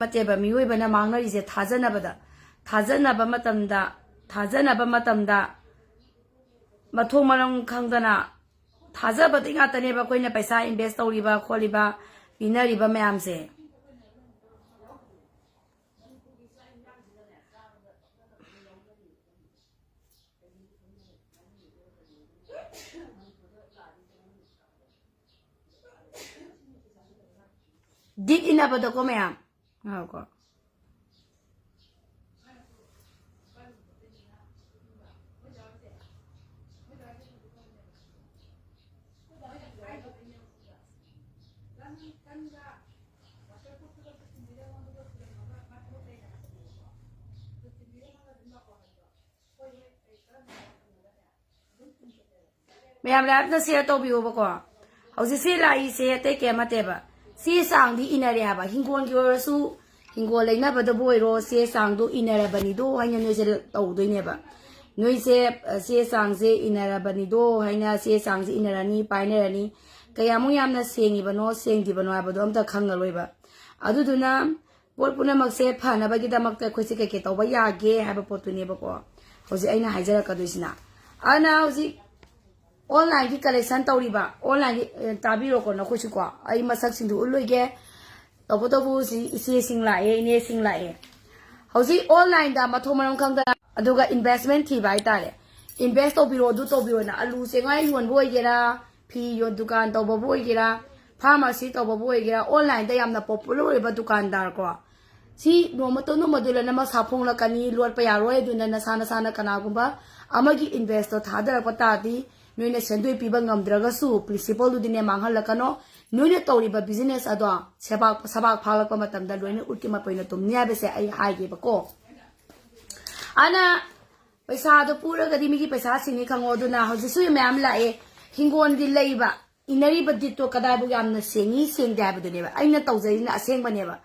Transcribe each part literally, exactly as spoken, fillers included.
ꯅꯠꯇꯦꯕ ꯃꯤꯑꯣꯏꯕꯅ ꯃꯥꯡꯅꯔꯤꯁꯦ ꯊꯥꯖꯅꯕꯗ꯫ ꯊꯥꯖꯅꯕ ꯃꯇꯝꯗ, ꯊꯥꯖꯅꯕ ꯃꯇꯝꯗ ꯃꯊꯣꯡ ꯃꯔꯝ ꯈꯪꯗꯅ ꯊꯥꯖꯕꯗꯤ ꯉꯥꯛꯇꯅꯦꯕ ꯑꯩꯈꯣꯏꯅ ꯄꯩꯁꯥ invest ꯇꯧꯔꯤꯕ ꯈꯣꯠꯂꯤꯕ ꯄꯤꯅꯔꯤꯕ ꯃꯌꯥꯝꯁꯦ꯫ ꯗꯤꯠ ꯏꯟꯅꯕꯗꯀꯣ ꯃꯌꯥꯝ꯫ ꯉꯥꯏꯈꯣꯀꯣ꯫ ꯃꯌꯥꯝ live ꯇ share ꯇꯧꯕꯤꯌꯣꯕꯀꯣ꯫ ꯍꯧꯖꯤꯛꯁꯤ ꯂꯥꯛꯏꯁꯦ ꯑꯇꯩ ꯀꯩꯝ ꯅꯠꯇꯦꯕ, ꯆꯦ ꯆꯥꯡꯗꯤ ꯏꯅꯔꯦ ꯍꯥꯏꯕ꯫ ꯍꯤꯡꯒꯣꯜꯒꯤ ꯑꯣꯏꯔꯁꯨ, ꯍꯤꯡꯒꯣꯜ ꯂꯩꯅꯕꯗꯕꯨ ꯑꯣꯏꯔꯣ, ꯆꯦ ꯆꯥꯡꯗꯣ ꯏꯅꯔꯕꯅꯤꯗꯣ ꯍꯥꯏꯅ ꯅꯣꯏꯁꯦ ꯇꯧꯗꯣꯏꯅꯦꯕ꯫ ꯅꯣꯏꯁꯦ, ꯑ, ꯆꯦ ꯆꯥꯡꯁꯦ ꯏꯅꯔꯕꯅꯤꯗꯣ ꯍꯥꯏꯅ ꯆꯦ ꯆꯥꯡꯁꯦ ꯏꯅꯔꯅꯤ, ꯄꯥꯏꯅꯔꯅꯤ꯫ ꯀꯌꯥꯃꯨꯛ ꯌꯥꯝꯅ ꯁꯦꯡꯉꯤꯕꯅꯣ, ꯁꯦꯡꯗ꯭ꯔꯤꯕꯅꯣ ꯍꯥꯏꯕꯗꯣ ꯑꯝꯇ ꯈꯪꯉꯔꯣꯏꯕ꯫ ꯑꯗꯨꯗꯨꯅ ꯄꯣꯠ ꯄꯨꯝꯅꯃꯛꯁꯦ ꯐꯅꯕꯒꯤꯗꯃꯛꯇ ꯑꯩꯈꯣꯏꯁꯦ ꯀꯩꯀꯩ ꯇꯧꯕ ꯌꯥꯒꯦ ꯍꯥꯏꯕ ꯄꯣꯠꯇꯨꯅꯦꯕꯀꯣ ꯍꯧꯖꯤꯛ ꯑꯩꯅ ꯍꯥꯏꯖꯔꯛꯀꯗꯣꯏꯁꯤꯅ꯫ ꯑꯗꯨꯅ ꯍꯧꯖꯤꯛ online ꯒꯤ collection ꯇꯧꯔꯤꯕ, online ꯒꯤ, ꯑꯦ, ꯇꯥꯕꯤꯔꯣꯀꯣ ꯅꯈꯣꯏꯁꯨꯀꯣ꯫ ꯑꯩ ꯃꯁꯛꯁꯤꯡꯗꯨ ꯎꯠꯂꯣꯏꯒꯦ꯫ ꯇꯧꯕꯇꯕꯨ ꯁꯤ ꯏꯆꯦꯁꯤꯡ ꯂꯥꯛꯑꯦ, ꯏꯅꯦꯁꯤꯡ ꯂꯥꯛꯑꯦ꯫ ꯍꯧꯖꯤꯛ online ꯗ ꯃꯊꯣꯡ ꯃꯔꯝ ꯈꯪꯗꯅ, ꯑꯗꯨꯒ investment ꯊꯤꯕ ꯍꯥꯏꯇꯥꯔꯦ꯫ Invest ꯇꯧꯕꯤꯔꯣ, ꯑꯗꯨ ꯇꯧꯕꯤꯔꯣꯅ, ꯑꯂꯨ ꯆꯦꯡꯋꯥꯏ ꯌꯣꯟꯕ ꯑꯣꯏꯒꯦꯔꯥ, ꯐꯤ ꯌꯣꯟ, ꯗꯨꯀꯥꯟ ꯇꯧꯕꯕꯨ ꯑꯣꯏꯒꯦꯔꯥ, pharmacy ꯇꯧꯕꯕꯨ ꯑꯣꯏꯒꯦꯔꯥ, online ꯗ ꯌꯥꯝꯅ popular ꯑꯣꯏꯕ ꯗꯨꯀꯥꯟꯗꯥꯔ ꯀꯣ꯫ ꯁꯤ ꯅꯣꯡꯃꯇ ꯅꯣꯡꯃꯗꯨ ꯂꯣꯏꯅꯃꯛ ꯁꯥꯐꯣꯡꯂꯛꯀꯅꯤ, ꯂꯣꯠꯄ ꯌꯥꯔꯣꯏ꯫ ꯑꯗꯨꯅ ꯅꯁꯥ ꯅꯁꯥꯅ ꯀꯅꯥꯒꯨꯝꯕ ꯑꯃꯒꯤ invest ꯇꯣ ꯊꯥꯗꯔꯛꯄ ꯇꯥꯔꯗꯤ, ꯅꯣꯏꯅ ꯁꯦꯟꯗꯣꯏ ꯄꯤꯕ ꯉꯝꯗ꯭ꯔꯒꯁꯨ, principal ꯗꯨꯗꯤꯅꯦ ꯃꯥꯡꯍꯜꯂꯛꯀꯅꯣ꯫ ꯅꯣꯏꯅ ꯇꯧꯔꯤꯕ business ꯑꯗꯣ ꯁꯦꯕꯥꯛ, ꯁꯕꯥꯛ ꯐꯥꯂꯛꯄ ꯃꯇꯝꯗ ꯂꯣꯏꯅ ꯎꯠꯀꯤ ꯃꯄꯩꯅ ꯇꯨꯝꯅꯤ ꯍꯥꯏꯕꯁꯦ ꯑꯩ ꯍꯥꯏꯒꯦꯕꯀꯣ꯫ ꯑꯅ ꯄꯩꯁꯥꯗꯣ ꯄꯨꯔꯒꯗꯤ ꯃꯤꯒꯤ ꯄꯩꯁꯥ ꯁꯤꯡꯅꯤ ꯈꯪꯉꯣ꯫ ꯑꯗꯨꯅ ꯍꯧꯖꯤꯛꯁꯨ ꯃꯌꯥꯝ ꯂꯥꯛꯑꯦ, ꯍꯤꯡꯒꯣꯜꯗꯤ ꯂꯩꯕ, ꯏꯅꯔꯤꯕ ꯗꯤꯠꯇꯣ ꯀꯗꯥꯏꯕꯨ ꯌꯥꯝꯅ ꯁꯦꯡꯉꯤ ꯁꯦꯡꯗꯦ ꯍꯥꯏꯕꯗꯨꯅꯦꯕ ꯑꯩꯅ ꯇꯧꯖꯔꯤꯁꯤꯅ ꯑꯁꯦꯡꯕꯅꯦꯕ꯫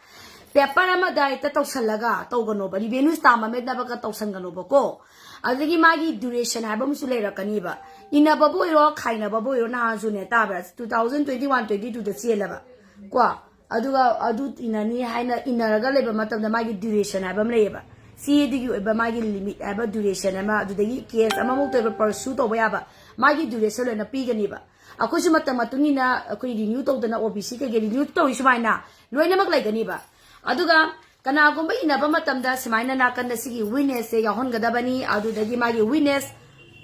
Paper ꯑꯃꯗ ꯍꯦꯛꯇ ꯇꯧꯁꯜꯂꯒ ꯇꯧꯒꯅꯣꯕ, revenue stamp ꯑꯃ ꯃꯦꯠꯅꯕꯒ ꯇꯧꯁꯟꯒꯅꯣꯕꯀꯣ꯫ ꯑꯗꯨꯗꯒꯤ ꯃꯥꯒꯤ duration ꯍꯥꯏꯕ ꯑꯃꯁꯨ ꯂꯩꯔꯛꯀꯅꯤꯕ꯫ ꯏꯟꯅꯕꯕꯨ ꯑꯣꯏꯔꯣ, ꯈꯥꯏꯅꯕꯕꯨ ꯑꯣꯏꯔꯣ, ꯅꯍꯥꯟꯁꯨꯅꯦ, ꯇꯥꯕ꯭ꯔꯥ, two thousand twenty one twenty two ꯗ ꯆꯦꯜꯂꯕ ꯀꯣ꯫ ꯑꯗꯨꯒ ꯑꯗꯨ ꯏꯟꯅꯅꯤ ꯍꯥꯏꯅ ꯏꯟꯅꯔꯒ ꯂꯩꯕ ꯃꯇꯝꯗ ꯃꯥꯒꯤ duration ꯍꯥꯏꯕ ꯑꯃ ꯂꯩꯌꯦꯕ꯫ ꯁꯤꯗꯒꯤ ꯑꯣꯏꯕ ꯃꯥꯒꯤ limit ꯍꯥꯏꯕ duration ꯑꯃ, ꯑꯗꯨꯗꯒꯤ case ꯑꯃꯃꯨꯛꯇ ꯑꯣꯏꯕ pursue ꯇꯧꯕ ꯌꯥꯕ ꯃꯥꯒꯤ duration ꯂꯣꯏꯅ ꯄꯤꯒꯅꯤꯕ꯫ ꯑꯩꯈꯣꯏꯁꯨ ꯃꯇꯝ ꯃꯇꯨꯡ ꯏꯟꯅ ꯑꯩꯈꯣꯏ renew ꯇꯧꯗꯅ, OBC ꯀꯩꯀꯩ renew ꯇꯧꯔꯤ ꯁꯨꯃꯥꯏꯅ ꯂꯣꯏꯅꯃꯛ ꯂꯩꯒꯅꯤꯕ꯫ ꯑꯗꯨꯒ ꯀꯅꯥꯒꯨꯝꯕ ꯏꯟꯅꯕ ꯃꯇꯝꯗ ꯁꯨꯃꯥꯏꯅ ꯅꯥꯀꯟꯗ ꯁꯤꯒꯤ witness ꯁꯦ ꯌꯥꯎꯍꯟꯒꯗꯕꯅꯤ꯫ ꯑꯗꯨꯗꯒꯤ ꯃꯥꯒꯤ witness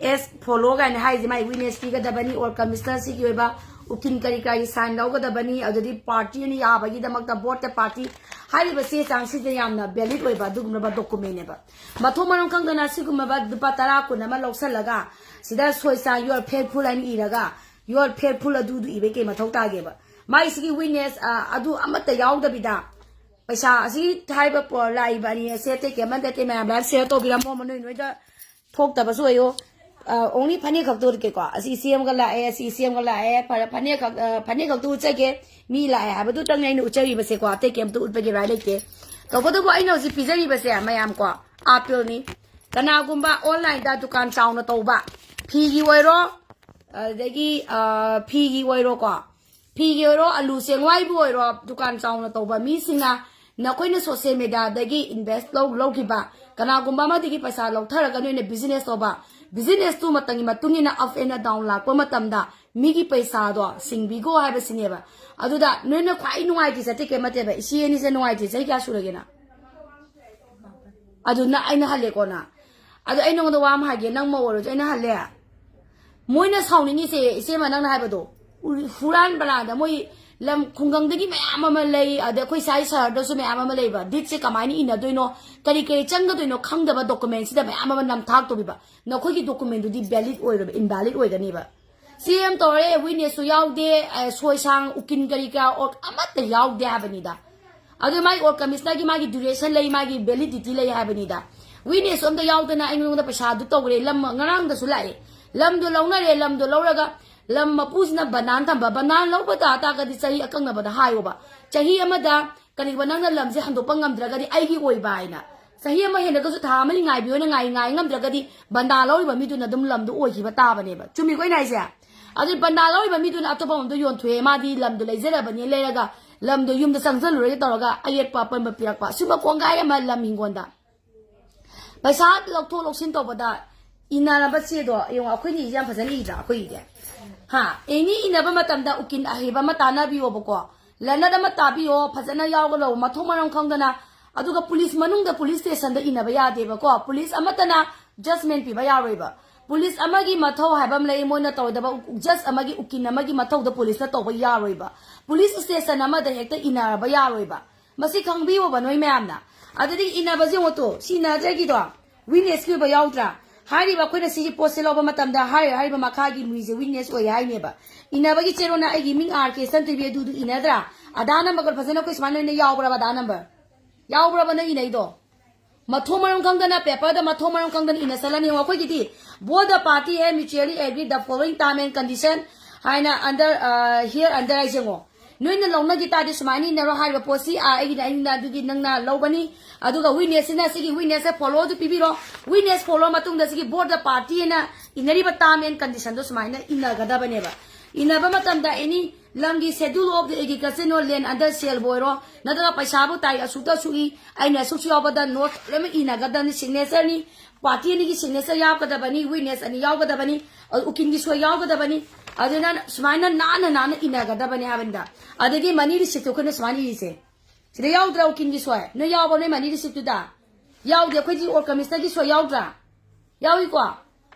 as follow ꯀꯥꯏꯅ ꯍꯥꯏꯔꯤꯁꯦ ꯃꯥꯒꯤ witness ꯄꯤꯒꯗꯕꯅꯤ, or commissioner ꯁꯤꯒꯤ ꯑꯣꯏꯕ ꯎꯀꯤꯜ ꯀꯔꯤ ꯀꯔꯥꯒꯤ sign ꯂꯧꯒꯗꯕꯅꯤ꯫ ꯑꯗꯨꯗꯤ party ꯑꯅꯤ ꯌꯥꯕꯒꯤꯗꯃꯛꯇ both ꯇ party ꯍꯥꯏꯔꯤꯕ ꯆꯦ ꯆꯥꯡꯁꯤꯗ ꯌꯥꯝꯅ valid ꯑꯣꯏꯕ ꯑꯗꯨꯒꯨꯝꯂꯕ document ꯅꯦꯕ꯫ ꯃꯊꯣꯡ ꯃꯔꯝ ꯈꯪꯗꯅ ꯁꯤꯒꯨꯝꯂꯕ ꯂꯨꯄꯥ ꯇꯔꯥ ꯀꯨꯟ ꯑꯃ ꯂꯧꯁꯜꯂꯒ ꯁꯤꯗ ꯁꯣꯏ ꯆꯥꯡ "You are faithful" ꯍꯥꯏꯅ ꯏꯔꯒ "You are faithful" ꯑꯗꯨꯗꯨ ꯏꯕꯩ ꯀꯩ ꯃꯊꯧ ꯇꯥꯒꯦꯕ? ꯃꯥꯏ ꯁꯤꯒꯤ witness, ꯑ, ꯑꯗꯨ ꯑꯃꯠꯇ ꯌꯥꯎꯗꯕꯤꯗ ꯄꯩꯁꯥ ꯑꯁꯤ ꯍꯥꯏꯕ ꯄꯣ-, ꯂꯥꯛꯏꯕ ꯑꯅꯤ ꯑꯁꯦ ꯑꯇꯩ ꯀꯩꯝ ꯅꯠꯇꯦ꯫ ꯃꯌꯥꯝ ꯂꯥꯏꯐ ꯁꯤꯌꯔ ꯇꯧꯕꯤꯔꯝꯃꯣ, ꯃꯅꯣꯏ ꯅꯣꯏꯗ ꯊꯣꯛꯇꯕꯁꯨ ꯑꯣꯏꯌꯨ꯫ ꯑ, only ꯐꯅꯦꯛ ꯈꯛꯇꯨ ꯎꯠꯀꯦꯀꯣ꯫ ꯑꯁꯤ ꯏꯆꯦ ꯑꯃꯒ ꯂꯥꯛꯑꯦ, ꯑꯁꯤ ꯏꯆꯦ ꯑꯃꯒ ꯂꯥꯛꯑꯦ꯫ ꯐꯔꯦ, ꯐꯅꯦꯛ ꯈꯛ, ꯑ, ꯐꯅꯦꯛ ꯈꯛꯇꯨ ꯎꯠꯆꯒꯦ꯫ ꯃꯤ ꯂꯥꯛꯑꯦ ꯍꯥꯏꯕꯗꯨꯇꯪꯅꯤ ꯑꯩꯅ ꯎꯠꯆꯔꯤꯕꯁꯦꯀꯣ꯫ ꯑꯇꯩ ꯀꯩꯝꯇ ꯎꯠꯄꯒꯤ right ꯂꯩꯇꯦ꯫ ꯇꯧꯕꯇꯕꯨ ꯑꯩꯅ ꯍꯧꯖꯤꯛ ꯄꯤꯖꯔꯤꯕꯁꯦ ꯃꯌꯥꯝ ꯀꯣ, appeal ꯅꯤ꯫ ꯀꯅꯥꯒꯨꯝꯕ online ꯗ ꯗꯨꯀꯥꯟ ꯆꯥꯎꯅ ꯇꯧꯕ, ꯐꯤꯒꯤ ꯑꯣꯏꯔꯣ, ꯑꯗꯨꯗꯒꯤ, ꯑ, ꯐꯤꯒꯤ ꯑꯣꯏꯔꯣꯀꯣ, ꯐꯤꯒꯤ ꯑꯣꯏꯔꯣ, ꯑꯂꯨ ꯆꯦꯡꯋꯥꯏꯕꯨ ꯑꯣꯏꯔꯣ, ꯗꯨꯀꯥꯟ ꯆꯥꯎꯅ ꯇꯧꯕ ꯃꯤꯁꯤꯡꯅ ꯅꯈꯣꯏꯅ social media ꯗꯒꯤ invest ꯂꯧ-, ꯂꯧꯈꯤꯕ, ꯀꯅꯥꯒꯨꯝꯕ ꯑꯃꯗꯒꯤ ꯄꯩꯁꯥ ꯂꯧꯊꯔꯒ ꯅꯣꯏꯅ business ꯇꯧꯕ, business ꯇꯨ ꯃꯇꯝꯒꯤ ꯃꯇꯨꯡ ꯏꯟꯅ up and down ꯂꯥꯛꯄ ꯃꯇꯝꯗ ꯃꯤꯒꯤ ꯄꯩꯁꯥꯗꯣ ꯁꯤꯡꯕꯤꯒꯣ ꯍꯥꯏꯕꯁꯤꯅꯦꯕ꯫ ꯑꯗꯨꯗ ꯅꯣꯏꯅ ꯈ꯭ꯋꯥꯏ ꯅꯨꯡꯉꯥꯏꯇ꯭ꯔꯤꯁꯦ ꯑꯇꯩ ꯀꯩꯝ ꯅꯠꯇꯦꯕ, ꯏꯆꯦ ꯑꯅꯤꯁꯦ ꯅꯨꯡꯉꯥꯏꯇ꯭ꯔꯤ꯫ ꯆꯍꯤ ꯀꯌꯥ ꯁꯨꯔꯒꯦ ꯅꯪ? ꯑꯗꯨ ꯅꯪ, ꯑꯩꯅ ꯍꯜꯂꯦꯀꯣ ꯅꯪ꯫ ꯑꯗꯨ ꯑꯩ ꯅꯉꯣꯟꯗ ꯋꯥ ꯑꯃ ꯍꯥꯏꯒꯦ, ꯅꯪ ꯃꯧ ꯑꯣꯏꯔꯁꯨ ꯑꯩꯅ ꯍꯜꯂꯦ꯫ ꯃꯣꯏꯅ ꯁꯥꯎꯅꯤꯡꯉꯤꯁꯦ, ꯏꯆꯦꯃ, ꯅꯪꯅ ꯍꯥꯏꯕꯗꯣ, ꯎ-, ꯍꯨꯔꯥꯟ ꯕꯂꯥꯗ ꯃꯣꯏ ꯂꯝ ꯈꯨꯡꯒꯪꯗꯒꯤ ꯃꯌꯥꯝ ꯑꯃ ꯂꯩ, ꯑꯗꯩ ꯑꯩꯈꯣꯏ ꯁꯥꯏ ꯁꯍꯔꯗꯁꯨ ꯃꯌꯥꯝ ꯑꯃ ꯂꯩꯕ꯫ ꯗꯤꯠꯁꯦ ꯀꯃꯥꯏꯅ ꯏꯟꯅꯗꯣꯏꯅꯣ, ꯀꯔꯤ ꯀꯔꯤ ꯆꯪꯒꯗꯣꯏꯅꯣ ꯈꯪꯗꯕ document ꯁꯤꯗ ꯃꯌꯥꯝ ꯑꯃ ꯅꯝꯊꯥꯛ ꯇꯧꯕꯤꯕ꯫ ꯅꯈꯣꯏꯒꯤ document ꯗꯨꯗꯤ valid ꯑꯣꯏꯔꯣꯏꯕ, invalid ꯑꯣꯏꯒꯅꯦꯕ꯫ ꯁꯤ ꯑꯃ ꯇꯧꯔꯦ, witness ꯁꯨ ꯌꯥꯎꯗꯦ, ꯑ, ꯁꯣꯏ ꯁꯥꯡ, ꯎꯀꯤꯜ ꯀꯔꯤ ꯀꯔꯥ ꯑꯣ-, ꯑꯃꯠꯇ ꯌꯥꯎꯗꯦ ꯍꯥꯏꯕꯅꯤꯗ꯫ ꯑꯗꯨ ꯃꯥꯒꯤ or commissioner ꯒꯤ ꯃꯥꯒꯤ duration ꯂꯩ, ꯃꯥꯒꯤ validity ꯂꯩ ꯍꯥꯏꯕꯅꯤꯗ꯫ Witness ꯁꯨ ꯑꯝꯇ ꯌꯥꯎꯗꯅ ꯑꯩꯉꯣꯟꯗ ꯄꯩꯁꯥꯗꯨ ꯇꯧꯈ꯭ꯔꯦ, ꯂꯝ ꯉꯔꯥꯡꯗꯁꯨ ꯂꯥꯛꯑꯦ, ꯂꯝꯗꯣ ꯂꯧꯅꯔꯦ, ꯂꯝꯗꯣ ꯂꯧꯔꯒ ꯂꯝ ꯃꯄꯨꯁꯤꯅ ꯕꯟꯗꯥꯟ ꯊꯝꯕ, ꯕꯟꯗꯥꯟ ꯂꯧꯕ ꯇꯥ ꯇꯥꯔꯒꯗꯤ ꯆꯍꯤ ꯑꯀꯛꯅꯕꯗ ꯍꯥꯏꯌꯣꯕ, ꯆꯍꯤ ꯑꯃꯗ ꯀꯔꯤꯒꯨꯝꯕ ꯅꯪꯅ ꯂꯝꯁꯦ ꯍꯟꯗꯣꯛꯄ ꯉꯝꯗ꯭ꯔꯒꯗꯤ ꯑꯩꯒꯤ ꯑꯣꯏꯕ ꯍꯥꯏꯅ꯫ ꯆꯍꯤ ꯑꯃ ꯍꯦꯜꯂꯒꯁꯨ ꯊꯥ ꯑꯃꯅꯤ ꯉꯥꯏꯕꯤꯌꯣꯅ ꯉꯥꯏ, ꯉꯥꯏ ꯉꯝꯗ꯭ꯔꯒꯗꯤ ꯕꯟꯗꯥ ꯂꯧꯔꯤꯕ ꯃꯤꯗꯨꯅ ꯑꯗꯨꯝ ꯂꯝꯗꯣ ꯑꯣꯏꯈꯤꯕ ꯇꯥꯕꯅꯦꯕ꯫ ꯆꯨꯝꯃꯤꯀꯣ ꯑꯩꯅ ꯍꯥꯏꯁꯦ? ꯑꯗꯨ ꯕꯟꯗꯥ ꯂꯧꯔꯤꯕ ꯃꯤꯗꯨꯅ ꯑꯇꯣꯞꯄ ꯑꯃꯗ ꯌꯣꯟꯊꯣꯛꯑꯦ, ꯃꯥꯗꯤ ꯂꯝꯗꯣ ꯂꯩꯖꯔꯕꯅꯤ, ꯂꯩꯔꯒ ꯂꯝꯗꯣ ꯌꯨꯝꯗ ꯆꯪꯁꯤꯜꯂꯨꯔꯒꯦ ꯇꯧꯔꯒ ꯑꯌꯦꯠꯄ ꯑꯄꯟꯕ ꯄꯤꯔꯛꯄ, ꯁꯨꯝꯕ ꯀꯣꯡꯒꯥꯏ ꯑꯃ ꯂꯝ ꯍꯤꯡꯒꯣꯟꯗ ꯄꯩꯁꯥ ꯂꯧꯊꯣꯛ ꯂꯧꯁꯤꯟ ꯇꯧꯕꯗ ꯏꯟꯅꯔꯕ ꯆꯦꯗꯣ ꯌꯦꯡꯉꯣ, ꯑꯩꯈꯣꯏꯅ ꯏꯁꯦ ꯌꯥꯝ ꯐꯖꯅ ꯏꯗ꯭ꯔꯥ ꯑꯩꯈꯣꯏ ꯏꯗꯤ? ꯍꯥ, ꯑꯦꯅꯤ ꯏꯟꯅꯕ ꯃꯇꯝꯗ ꯎꯀꯤꯜ ꯑꯍꯩꯕ ꯑꯃ ꯇꯥꯟꯅꯕꯤꯌꯣꯕꯀꯣ, ꯂꯔꯅꯔ ꯑꯃ ꯇꯥꯕꯤꯌꯣ, ꯐꯖꯅ ꯌꯥꯎꯒꯗꯧꯕ ꯃꯊꯣꯡ ꯃꯔꯝ ꯈꯪꯗꯅ꯫ ꯑꯗꯨꯒ ꯄꯨꯂꯤꯁ ꯃꯅꯨꯡꯗ ꯄꯨꯂꯤꯁ ꯁ꯭ꯇꯦꯁꯟꯗ ꯏꯟꯅꯕ ꯌꯥꯗꯦꯕꯀꯣ, ꯄꯨꯂꯤꯁ ꯑꯃꯠꯇꯅ ꯖꯁꯃꯦꯟ ꯄꯤꯕ ꯌꯥꯔꯣꯏꯕ꯫ ꯄꯨꯂꯤꯁ ꯑꯃꯒꯤ ꯃꯊꯧ ꯍꯥꯏꯕ ꯑꯃ ꯂꯩ, ꯃꯣꯏꯅ ꯇꯧꯔꯣꯏꯗꯕ ꯎ-, ꯖꯁ ꯑꯃꯒꯤ, ꯎꯀꯤꯜ ꯑꯃꯒꯤ ꯃꯊꯧꯗ ꯄꯨꯂꯤꯁꯅ ꯇꯧꯕ ꯌꯥꯔꯣꯏꯕ꯫ ꯄꯨꯂꯤꯁ ꯁ꯭ꯇꯦꯁꯟ ꯑꯃꯗ ꯍꯦꯛꯇ ꯏꯟꯅꯔꯕ ꯌꯥꯔꯣꯏꯕ꯫ ꯃꯁꯤ ꯈꯪꯕꯤꯌꯣꯕ ꯅꯣꯏ ꯃꯌꯥꯝꯅ꯫ ꯑꯗꯨꯗꯒꯤ ꯏꯟꯅꯕꯁꯦ ꯌꯦꯡꯉꯣ ꯇꯨ, ꯁꯤ ꯏꯟꯅꯗ꯭ꯔꯒꯤꯗꯣ ꯋꯤꯛꯅꯦꯁꯀꯤ ꯑꯣꯏꯕ ꯌꯥꯎꯗ꯭ꯔꯥ? ꯍꯥꯏꯔꯤꯕ ꯑꯩꯈꯣꯏꯅ ꯁꯤꯒꯤ ꯄꯣꯠꯁꯦ ꯂꯧꯕ ꯃꯇꯝꯗ ꯍꯥꯏꯔꯤꯕ, ꯍꯥꯏꯔꯤꯕ ꯃꯈꯥꯒꯤ ꯃꯤꯁꯦ ꯋꯤꯛꯅꯦꯁ ꯑꯣꯏ ꯍꯥꯏꯅꯦꯕ꯫ ꯏꯟꯅꯕꯒꯤ ꯆꯦꯔꯣꯜꯅ ꯑꯩꯒꯤ ꯃꯤꯡ ꯑꯥꯔ ꯀꯦ ꯁꯟꯇꯣꯏꯕꯤ ꯑꯗꯨꯗꯨ ꯏꯟꯅꯗ꯭ꯔꯥ? ꯑꯙꯥꯔ ꯅꯝꯕꯔꯒ ꯐꯖꯅ ꯑꯩꯈꯣꯏ ꯁꯨꯃꯥꯏꯅ ꯂꯣꯏꯅ ꯌꯥꯎꯕ꯭ꯔꯕ ꯑꯙꯥꯔ ꯅꯝꯕꯔ? ꯌꯥꯎꯕ꯭ꯔꯕ ꯅꯪ ꯏꯅꯩꯗꯣ? ꯃꯊꯣꯡ ꯃꯔꯝ ꯈꯪꯗꯅ ꯄꯦꯄꯔꯗ ꯃꯊꯣꯡ ꯃꯔꯝ ꯈꯪꯗꯅ ꯏꯟꯅ ꯆꯠꯂꯅꯤ꯫ ꯌꯦꯡꯉꯣ, ꯑꯩꯈꯣꯏꯒꯤꯗꯤ "Both the party have mutually agreed the following term and condition" ꯍꯥꯏꯅ under, ꯑ, here under ꯍꯥꯏꯁꯦ ꯌꯦꯡꯉꯣ꯫ ꯅꯣꯏꯅ ꯂꯧꯅꯈꯤ ꯇꯥꯔꯗꯤ ꯁꯨꯃꯥꯏꯅ ꯏꯟꯅꯔꯣ ꯍꯥꯏꯔꯤꯕ ꯄꯣꯠꯁꯤ, ꯑꯥ, ꯑꯩꯒꯤꯅ, ꯑꯩꯅ ꯑꯗꯨꯒꯤ ꯅꯪꯅ ꯂꯧꯕꯅꯤ꯫ ꯑꯗꯨꯒ ꯋꯤꯛꯅꯦꯁꯁꯤꯅ ꯁꯤꯒꯤ ꯋꯤꯛꯅꯦꯁꯁꯦ ꯐꯣꯂꯣ ꯑꯗꯨ ꯄꯤꯕꯤꯔꯣ꯫ ꯋꯤꯛꯅꯦꯁ ꯐꯣꯂꯣ ꯃꯇꯨꯡꯗ ꯁꯤꯒꯤ "Both the party" ꯍꯥꯏꯅ ꯏꯟꯅꯔꯤꯕ ꯇꯥꯔꯝ ꯑꯦꯟ ꯀꯟꯗꯤꯁꯟꯗꯣ ꯁꯨꯃꯥꯏꯅ ꯏꯟꯅꯒꯗꯕꯅꯦꯕ꯫ ꯏꯟꯅꯕ ꯃꯇꯝꯗ ꯑꯦꯅꯤ ꯂꯝꯒꯤ Schedule of the Agriculture or Land under ꯁꯦꯜꯕꯨ ꯑꯣꯏꯔꯣ, ꯅꯠꯇ꯭ꯔꯒ ꯄꯩꯁꯥꯕꯨ ꯇꯥꯔꯤꯛ ꯑꯁꯨꯛꯇ ꯑꯁꯨꯛ ꯏ, ꯑꯩꯅ ꯑꯁꯨꯛꯁꯨ ꯌꯥꯎꯕꯗ ꯅꯣꯠ ꯂꯣꯏꯅꯃꯛ ꯏꯟꯅꯒꯗꯕꯅꯤ, ꯁꯤꯒꯅꯦꯆꯔꯅꯤ, ꯄꯥꯔꯇꯤ ꯑꯅꯤꯒꯤ ꯁꯤꯒꯅꯦꯆꯔ ꯌꯥꯎꯒꯗꯕꯅꯤ, ꯋꯤꯛꯅꯦꯁ ꯑꯅꯤ ꯌꯥꯎꯒꯗꯕꯅꯤ, ꯑ, ꯎꯀꯤꯜꯒꯤ ꯁꯣꯏ ꯌꯥꯎꯒꯗꯕꯅꯤ꯫ ꯑꯗꯨꯅ ꯁꯨꯃꯥꯏꯅ ꯅꯥꯟꯅ ꯅꯥꯟꯅ ꯏꯟꯅꯒꯗꯕꯅꯤ ꯍꯥꯏꯕꯅꯤꯗ꯫ ꯑꯗꯒꯤ ꯃꯅꯤ ꯔꯤꯁꯤꯞꯇꯨ ꯑꯩꯈꯣꯏꯅ ꯁꯨꯃꯥꯏꯅ ꯏꯔꯤꯁꯦ꯫ ꯁꯤꯗ ꯌꯥꯎꯗ꯭ꯔꯥ ꯎꯀꯤꯜꯒꯤ ꯁꯣꯏ? ꯅꯣꯏ ꯌꯥꯎꯕ꯭ꯔꯣ ꯅꯣꯏ ꯃꯅꯤ ꯔꯤꯁꯤꯞꯇꯨꯗ? ꯌꯥꯎꯗꯦ, ꯑꯩꯈꯣꯏꯗꯤ ꯑꯣꯔ ꯀꯃꯤꯁꯅꯔꯒꯤ ꯁꯣꯏ ꯌꯥꯎꯗ꯭ꯔꯥ? ꯌꯥꯎꯏꯀꯣ?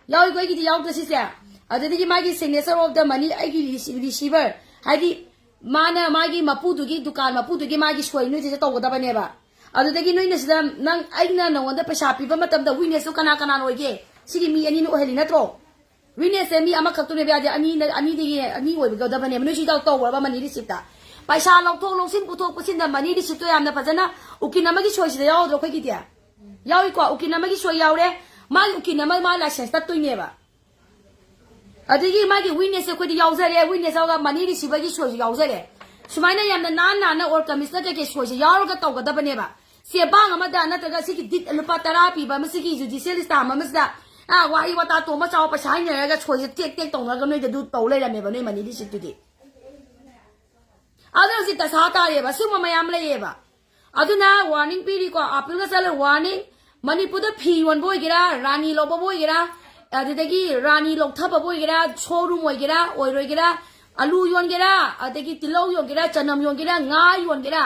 ꯌꯥꯎꯏꯀꯣ, ꯑꯩꯒꯤꯗꯤ ꯌꯥꯎꯗ꯭ꯔꯥ ꯁꯤꯁꯦ? ꯑꯗꯨꯗꯒꯤ ꯃꯥꯒꯤ signature of the money, ꯑꯩꯒꯤ ꯔꯤꯁꯤ-, receiver, ꯍꯥꯏꯗꯤ ꯃꯥꯅ ꯃꯥꯒꯤ ꯃꯄꯨꯗꯨꯒꯤ, ꯗꯨꯀꯥꯟ ꯃꯄꯨꯗꯨꯒꯤ ꯃꯥꯒꯤ ꯁꯣꯏ ꯅꯣꯏꯁꯤꯗ ꯇꯧꯒꯗꯕꯅꯦꯕ꯫ ꯑꯗꯨꯗꯒꯤ ꯅꯣꯏꯅ ꯁꯤꯗ ꯅꯪ, ꯑꯩꯅ ꯅꯉꯣꯟꯗ ꯄꯩꯁꯥ ꯄꯤꯕ ꯃꯇꯝꯗ ꯋꯤꯛꯅꯦꯁꯇꯣ ꯀꯅꯥ ꯀꯅꯥꯅ ꯑꯣꯏꯒꯦ? ꯁꯤꯒꯤ ꯃꯤ ꯑꯅꯤꯅ ꯑꯣꯏꯍꯜꯂꯤ ꯅꯠꯇ꯭ꯔꯣ? ꯋꯤꯛꯅꯦꯁꯁꯦ ꯃꯤ ꯑꯃꯈꯛꯇꯅꯦꯕ ꯌꯥꯗꯦ, ꯑꯅꯤ, ꯑꯅꯤꯗꯒꯤ ꯑꯅꯤ ꯑꯣꯏꯒꯗꯕꯅꯦꯕ꯫ ꯅꯣꯏ ꯁꯤ ꯇꯧ-, ꯇꯧꯕ꯭ꯔꯕ ꯃꯅꯤ ꯔꯤꯁꯤꯞꯇ? ꯄꯩꯁꯥ ꯂꯧꯊꯣꯛ ꯂꯧꯁꯤꯟ, ꯄꯨꯊꯣꯛ ꯄꯨꯁꯤꯟꯗ ꯃꯅꯤ ꯔꯤꯁꯤꯞꯇꯣ ꯌꯥꯝꯅ ꯐꯖꯅ ꯎꯀꯤꯜ ꯑꯃꯒꯤ ꯁꯣꯏꯁꯤꯗ ꯌꯥꯎꯗ꯭ꯔꯣ ꯑꯩꯈꯣꯏꯒꯤꯗꯤ? ꯌꯥꯎꯏꯀꯣ, ꯎꯀꯤꯜ ꯑꯃꯒꯤ ꯁꯣꯏ ꯌꯥꯎꯔꯦ, ꯃꯥꯒꯤ ꯎꯀꯤꯜ ꯑꯃ ꯃꯥ ꯂꯥꯏꯁꯦꯟꯁ ꯇꯠꯇꯣꯏꯅꯦꯕ꯫ ꯑꯗꯒꯤ ꯃꯥꯒꯤ ꯋꯤꯛꯅꯦꯁꯁꯦ ꯑꯩꯈꯣꯏꯗꯤ ꯌꯥꯎꯖꯔꯦ, ꯋꯤꯛꯅꯦꯁ ꯌꯥꯎꯔꯒ ꯃꯅꯤ ꯔꯤꯁꯤꯚꯔꯒꯤ ꯁꯣꯏꯁꯨ ꯌꯥꯎꯖꯔꯦ꯫ ꯁꯨꯃꯥꯏꯅ ꯌꯥꯝꯅ ꯅꯥꯟ ꯅꯥꯟꯅ ꯑꯣꯔ ꯀꯃꯤꯁꯅꯔ ꯀꯩꯀꯩ ꯁꯣꯏꯁꯦ ꯌꯥꯎꯔꯒ ꯇꯧꯒꯗꯕꯅꯦꯕ꯫ ꯆꯦꯕꯥꯡ ꯑꯃꯗ ꯅꯠꯇ꯭ꯔꯒ ꯁꯤꯒꯤ ꯗꯤꯠ ꯂꯨꯄꯥ ꯇꯔꯥ ꯄꯤꯕ ꯑꯃ, ꯁꯤꯒꯤ ꯖꯨꯗꯤꯁꯤꯌꯦꯜ ꯁ꯭ꯇꯥꯝ ꯑꯃꯁꯤꯗ, ꯑꯥ, ꯋꯥꯍꯩ ꯋꯥꯇꯥ ꯇꯣꯝꯕ ꯆꯥꯎꯕ ꯄꯩꯁꯥ ꯍꯥꯏꯅꯔꯒ ꯁꯣꯏꯁꯦ ꯇꯦꯛ ꯇꯦꯛ ꯇꯧꯅꯔꯒ ꯅꯣꯏꯗ ꯑꯗꯨ ꯇꯧ ꯂꯩꯔꯝꯃꯦꯕ ꯅꯣꯏ ꯃꯅꯤ ꯔꯤꯁꯤꯞꯇꯨꯗꯤ꯫ ꯑꯗꯨꯅ ꯍꯧꯖꯤꯛ ꯗꯁꯥ ꯇꯥꯔꯦꯕ, ꯁꯤꯒꯨꯝꯕ ꯃꯌꯥꯝ ꯂꯩꯌꯦꯕ꯫ ꯑꯗꯨꯅ ꯋꯥꯔꯅꯤꯡ ꯄꯤꯔꯤꯀꯣ, ꯑꯥꯄꯤꯜꯒ ꯆꯠꯂ ꯋꯥꯔꯅꯤꯡ꯫ ꯃꯅꯤꯄꯨꯔꯗ ꯐꯤ ꯌꯣꯟꯕ ꯑꯣꯏꯒꯦꯔꯥ, ꯔꯥꯅꯤ ꯂꯧꯕꯕꯨ ꯑꯣꯏꯒꯦꯔꯥ, ꯑꯗꯨꯗꯒꯤ ꯔꯥꯅꯤ ꯂꯧꯊꯕꯕꯨ ꯑꯣꯏꯒꯦꯔꯥ, ꯁꯣꯔꯨꯝ ꯑꯣꯏꯒꯦꯔꯥ ꯑꯣꯏꯔꯣꯏꯒꯦꯔꯥ, ꯑꯂꯨ ꯌꯣꯟꯒꯦꯔꯥ, ꯑꯗꯒꯤ ꯇꯤꯜꯍꯧ ꯌꯣꯟꯒꯦꯔꯥ, ꯆꯅꯝ ꯌꯣꯟꯒꯦꯔꯥ, ꯉꯥ ꯌꯣꯟꯒꯦꯔꯥ,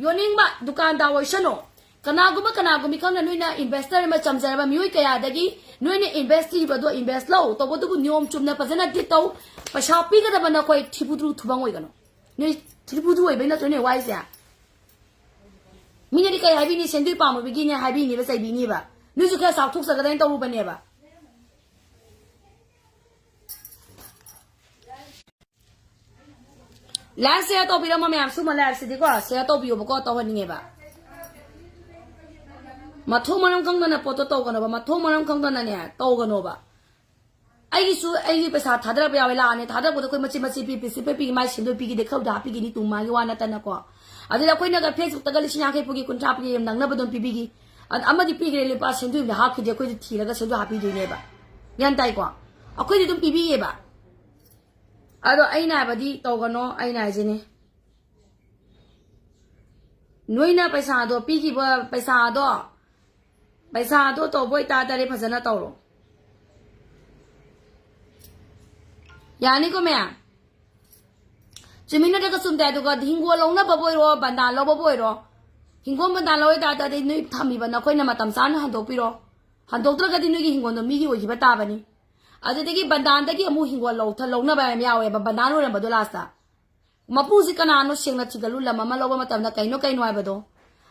ꯌꯣꯟꯅꯤꯡꯕ ꯗꯨꯀꯥꯟꯗꯥꯔ ꯑꯣꯏꯁꯅꯨ꯫ ꯀꯅꯥꯒꯨꯝꯕ ꯀꯅꯥꯒꯨꯝꯕꯤ ꯈꯪꯅ ꯅꯣꯏꯅ ꯏꯟꯚꯦꯁꯇꯔ ꯑꯃ ꯆꯝꯖꯔꯕ ꯃꯤꯑꯣꯏ ꯀꯌꯥꯗꯒꯤ ꯅꯣꯏꯅ ꯏꯟꯚꯦꯁ ꯊꯤꯕꯗꯣ ꯏꯟꯚꯦꯁ ꯂꯧ, ꯇꯧꯕꯇꯕꯨ ꯅꯤꯌꯣꯝ ꯆꯨꯝꯅ ꯐꯖꯅ ꯗꯤꯠ ꯇꯧ꯫ ꯄꯩꯁꯥ ꯄꯤꯒꯗꯕ ꯅꯈꯣꯏ ꯊꯤꯕꯨꯗ꯭ꯔꯨ ꯊꯨꯕꯪ ꯑꯣꯏꯒꯅꯨ꯫ ꯅꯣꯏ ꯊꯤꯕꯨꯗ꯭ꯔꯨ ꯑꯣꯏꯕꯩ ꯅꯠꯇ꯭ꯔꯣ ꯅꯣꯏ ꯋꯥꯏꯁꯦ? ꯃꯤꯅꯗꯤ ꯀꯩ ꯍꯥꯏꯕꯤꯅꯤ? ꯁꯦꯟꯗꯣꯏ ꯄꯥꯝꯃꯨꯕꯒꯤꯅꯦ ꯍꯥꯏꯕꯤꯅꯤꯕ, ꯆꯩꯕꯤꯅꯤꯕ꯫ ꯅꯣꯏꯁꯨ ꯈꯔ ꯆꯥꯎꯊꯣꯛꯆꯒꯗꯅ ꯇꯧꯔꯨꯕꯅꯦꯕ꯫ ꯂꯥꯏꯛ ꯁꯤꯌꯔ ꯇꯧꯕꯤꯔꯝꯃꯣ ꯃꯌꯥꯝ, ꯁꯨꯝꯕ ꯂꯥꯏꯛꯁꯤꯗꯤꯀꯣ ꯁꯤꯌꯔ ꯇꯧꯕꯤꯌꯣꯕꯀꯣ, ꯇꯧꯍꯟꯅꯤꯡꯉꯦꯕ꯫ ꯃꯊꯣꯡ ꯃꯔꯝ ꯈꯪꯗꯅ ꯄꯣꯠꯇꯣ ꯇꯧꯒꯅꯣꯕ, ꯃꯊꯣꯡ ꯃꯔꯝ ꯈꯪꯗꯅꯅꯦ ꯇꯧꯒꯅꯣꯕ꯫ ꯑꯩꯒꯤꯁꯨ ꯑꯩꯒꯤ ꯄꯩꯁꯥ ꯊꯥꯗꯔꯛꯄ ꯌꯥꯎꯋꯦ, ꯂꯥꯛꯑꯅꯤ, ꯊꯥꯗꯔꯛꯄꯗꯣ ꯑꯩꯈꯣꯏ ꯃꯆꯤꯠ ꯃꯆꯤꯠ ꯄꯤ, ꯄꯤꯁꯤ ꯄꯤ ꯄꯤꯒꯤ ꯃꯥꯏ ꯁꯦꯟꯗꯣꯏ ꯄꯤꯈꯤꯗꯦ, ꯈꯔꯗ ꯍꯥꯞꯄꯤꯈꯤꯅꯤ ꯇꯨꯡ ꯃꯥꯒꯤ ꯋꯥ ꯅꯠꯇꯅꯀꯣ꯫ ꯑꯗꯨꯗ ꯑꯩꯈꯣꯏꯅꯒ ꯐꯦꯁꯕꯨꯛꯇꯒ ꯂꯤꯁꯤꯡ ꯌꯥꯡꯈꯩ ꯄꯨꯒꯤ, ꯀꯨꯟꯊ꯭ꯔꯥ ꯄꯨꯒꯤ ꯌꯥꯝ ꯅꯪꯅꯕ ꯑꯗꯨꯝ ꯄꯤꯕꯤꯈꯤ꯫ ꯑ-, ꯑꯃꯗꯤ ꯄꯤꯈ꯭ꯔꯦ, ꯂꯨꯄꯥ ꯁꯦꯟꯗꯣꯏ ꯑꯃꯗꯤ ꯍꯥꯞꯈꯤꯗꯦ, ꯑꯩꯈꯣꯏꯗꯤ ꯊꯤꯔꯒ ꯁꯦꯟꯗꯣꯏ ꯍꯥꯞꯄꯤꯗꯣꯏꯅꯦꯕ꯫ ꯒ꯭ꯌꯥꯟ ꯇꯥꯏꯀꯣ? ꯑꯩꯈꯣꯏꯗꯤ ꯑꯗꯨꯝ ꯄꯤꯕꯤꯌꯦꯕ꯫ ꯑꯗꯣ ꯑꯩꯅ ꯍꯥꯏꯕꯗꯤ ꯇꯧꯒꯅꯣ, ꯑꯩꯅ ꯍꯥꯏꯁꯤꯅꯤ꯫ ꯅꯣꯏꯅ ꯄꯩꯁꯥꯗꯣ ꯄꯤꯈꯤꯕ ꯄꯩꯁꯥꯗꯣ, ꯄꯩꯁꯥꯗꯣ ꯇꯧꯕ ꯑꯣꯏꯇꯥꯔꯗꯤ ꯐꯖꯅ ꯇꯧꯔꯣ꯫ ꯌꯥꯅꯤꯀꯣ ꯃꯌꯥꯝ? ꯆꯨꯝꯃꯤ ꯅꯠꯇ꯭ꯔꯒ ꯆꯨꯝꯗꯦ? ꯑꯗꯨꯒ ꯍꯤꯡꯒꯣꯜ ꯂꯧꯅꯕꯕꯨ ꯑꯣꯏꯔꯣ, ꯕꯟꯗꯥꯟ ꯂꯧꯕꯕꯨ ꯑꯣꯏꯔꯣ, ꯍꯤꯡꯒꯣꯜ ꯕꯟꯗꯥꯟ ꯂꯧ ꯑꯣꯏꯇꯥꯔꯗꯤ ꯅꯣꯏ ꯊꯝꯃꯤꯕ ꯅꯈꯣꯏꯅ ꯃꯇꯝ ꯆꯥꯅ ꯍꯟꯗꯣꯛꯄꯤꯔꯣ꯫ ꯍꯟꯗꯣꯛꯇ꯭ꯔꯒꯗꯤ ꯅꯣꯏꯒꯤ ꯍꯤꯡꯒꯣꯜꯗꯣ ꯃꯤꯒꯤ ꯑꯣꯏꯈꯤꯕ ꯇꯥꯕꯅꯤ꯫ ꯑꯗꯨꯗꯒꯤ ꯕꯟꯗꯥꯟꯗꯒꯤ ꯑꯃꯨꯛ ꯍꯤꯡꯒꯣꯜ ꯂꯧ-, ꯂꯧꯅꯕ ꯌꯥꯝ ꯌꯥꯎꯋꯦꯕ, ꯕꯟꯗꯥꯟ ꯑꯣꯏꯔꯝꯕꯗꯣ ꯂꯥꯁꯇ꯫ ꯃꯄꯨꯁꯤ ꯀꯅꯥꯅꯣ ꯁꯦꯡꯅ ꯊꯤꯒꯠꯂꯨ, ꯂꯝ ꯑꯃ ꯂꯧꯕ ꯃꯇꯝꯗ ꯀꯩꯅꯣ ꯀꯩꯅꯣ ꯍꯥꯏꯕꯗꯣ꯫